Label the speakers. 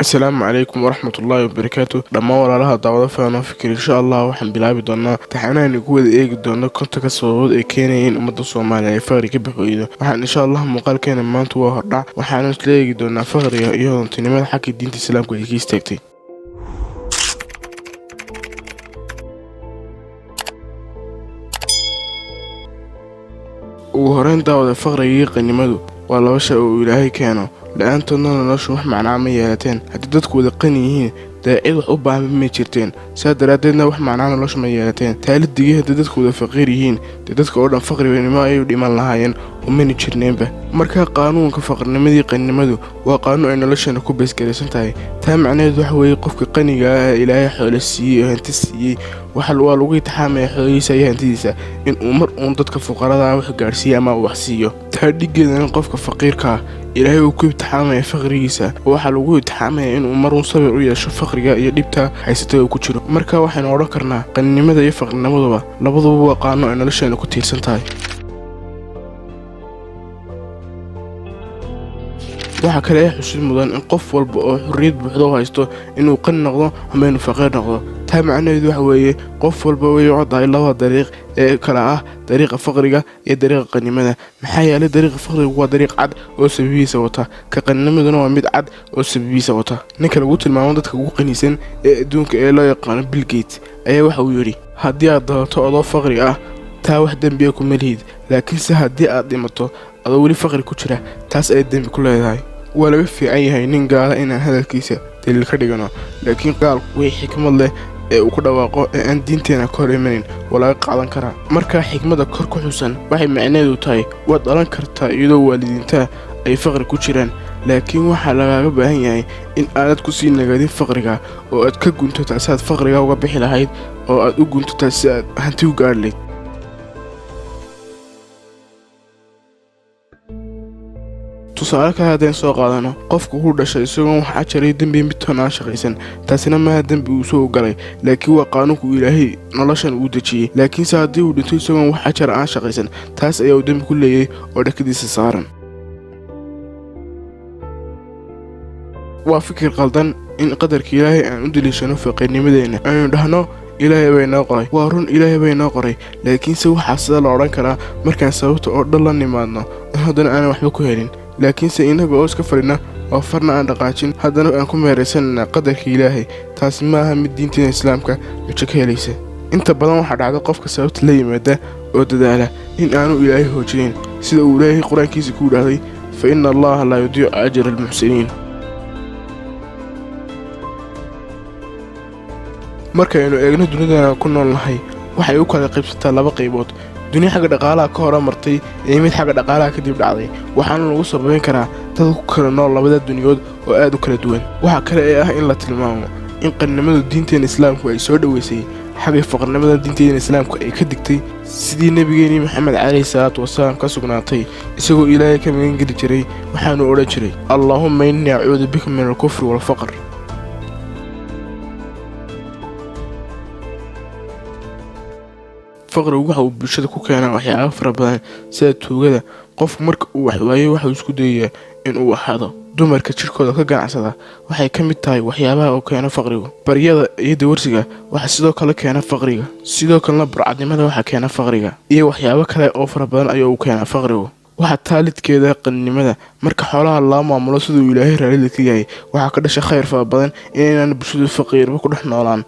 Speaker 1: Asalaamu calaykum waraxmatullaahi wabarakaatu dhammaan walaalaha daawada Faano Fikir. Insha Allah waxaan bilaabi doonaa taxanahan ku wada eegi doono 50-ka sababood ee keenaya in ummadda Soomaaliya ay faqri ka bixi weydo. Waxaan insha Allah muuqaalkeena maanta waa hordhac, waxaana isla eegi doonaa faqriga iyo hodantinimada xagga diinta Islaamka ay ka istaagtay. Ugu horeyn daawada, faqriga iyo qanimadu waa laba shay oo uu Ilaahay keeno, la-aantoodna noloshu wax macnaa ma yeelateen. Haddii dadku wada qani yihiin, dee cid wax u baahan ma jirteen, saa daraaddeedna wax macnaa noloshu ma yeelateen. Taalidigii haddii dadku wada faqiir yihiin, dee dadka oo dhan faqrinimo ayay dhiman lahaayeen oo mana jirneenba. Marka qaanuunka faqrinimadii qaninimadu waa qaanuun ay nolosheena ku beesgaraysan tahay. Taa macnaheedu waxa weeye, qofka qaniga ah ee Ilaahay xoolo siiyey oo hanti siiyey, waxa waa lagu itixaamaya xoolihiisa iyo hantidiisa in uu mar uun dadka fuqarada ah wax gaadhsiiyo ama uu wax siiyo. Taa dhiggeedana qofka faqiirka ah Ilaahay uu ku ibtixaamaya faqrigiisa, oo waxaa lagu ibtixaamaya inuu mar uun sabir u yeesho faqriga iyo dhibta haysata uu ku jiro. Marka waxaynu odhan karnaa qaninimada iyo faqrinimaduba labaduba waa qaano ay nolosheena ku tiirsan tahay. Waxaa kale ee xusid mudan in qof walba oo xorriyad buuxda u haysto inuu qani noqdo ama inuu faqiir noqdo. Taa macnaheedu waxa weeye, qof walba way u caddahay labada dariiq ee kala ah dariiqa faqriga iyo dariiqa qanimada. Maxaa yeelay, dariiqa faqrigu waa dariiq cad oo sababihiisa wata, ka qaninimaduna waa mid cad oo sababihiisa wata. Ninka lagu tilmaamo dadka ugu qanisan ee adduunka ee loo yaqaano Bill Gates ayaa waxa uu yidhi: "Haddii aad dalato adoo faqri ah, taa wax dembiya kuma lihid, laakiinse haddii aad dhimato adoo weli faqri ku jira, taas ayay dembi ku leedahay." Waa laga fiican yahay nin gaala inaan hadalkiisa daliil ka dhigano, laakiin gaalku wixii xikmad leh ee uu ku dhawaaqo ee aan diinteena ka hor imanayn waa laga qaadan karaa. Markaa xikmadda kor ku xusan waxay macnaheedu tahay, waad dhalan kartaa iyadoo waalidiintaa ay faqri ku jiraan, laakiin waxaa lagaaga baahan yahay in aanad ku sii nagaadin faqriga oo aad ka guntataa si aad faqriga uga bixi lahayd, oo aad u guntataa si aad hanti u gaadhi lahayd. Tusaale kale haddaynu soo qaadano, qofku wuu dhashay isagoon wax ajaray dembi mid toon aan shaqaysan. Taasina maaha dembi uu soo galay, laakiin waa qaanuunku Ilaahay noloshan uu dejiyey. Laakiinse haddii uu dhinto isagoon wax ajar aan shaqaysan, taas ayaa uu dembi ku leeyay oo dhakadiisa saaran. Waa fikir qaldan in qadarka Ilaahay aan u daliishano faqiirnimadeenna, aynu dhahno Ilaahay baa inoo qoray. Waa run, Ilaahay baa inoo qoray, laakiinse waxaa sida la odhan karaa markaan sababta oo dhan la nimaadno in haddana aanan waxba ku helin. Laakiinse innaga oo iska fadhina oo farna aan dhaqaajin, haddana aan ku meeraysanayna qadarka Ilaahay, taasi ma aha mid diinteena Islaamka rajo ka helaysa. Inta badan waxaa dhacda qofka sababta la yimaada oo dadaala in aanu Ilaahay hoojinayn, sida uu Ilaahay Qur-aankiisa ku yidhaahday: "Fa ina Allaha laa yudiicu ajra almuxsiniin." Markaynu eegno dunidana ku nool nahay, waxay u kala qaybsataa laba qaybood: duni xagga dhaqaalaha ka horumartay iyo mid xagga dhaqaalaha kadib dhacday. Waxaana lagu sababayn karaa dad ku kala nool labada duniyood oo aad u kala duwan. Waxaa kale ee ah in la tilmaamo in qaninimadu diinteena Islaamku ay soo dhoweysay, xagga faqrnimada diinteena Islaamku ay ka digtay, sidii nebigeenii Maxamed calayhi salaatu wasalaam ka sugnaatay isagoo Ilaahay ka magangeli jiray, waxaanu odhan jiray: "Allaahumma innii acuudu bika min alkufri waalfaqr." Faqrigu waxa uu bulshada ku keenaa waxyaabo fara badan, sida tuugada. Qofku marka uu wax waayo, waxuu isku dayayaa in uu waxado. Dumarka jidhkooda ka ganacsada waxay ka mid tahay waxyaabaha uu keeno faqrigu. Baryada iyo dawarsiga waxaa sidoo kale keena faqriga. Sidoo kalena burcadnimada waxaa keena faqriga, iyo waxyaabo kale oo fara badan ayaa uu keenaa faqrigu. Waxaa taalidkeeda qaninimada, marka xoolaha loo maamulo siduu Ilaahay raalida ka yahay, waxaa ka dhasha khayr fara badan inaynaan bulshadu faqiirba ku dhex noolaan.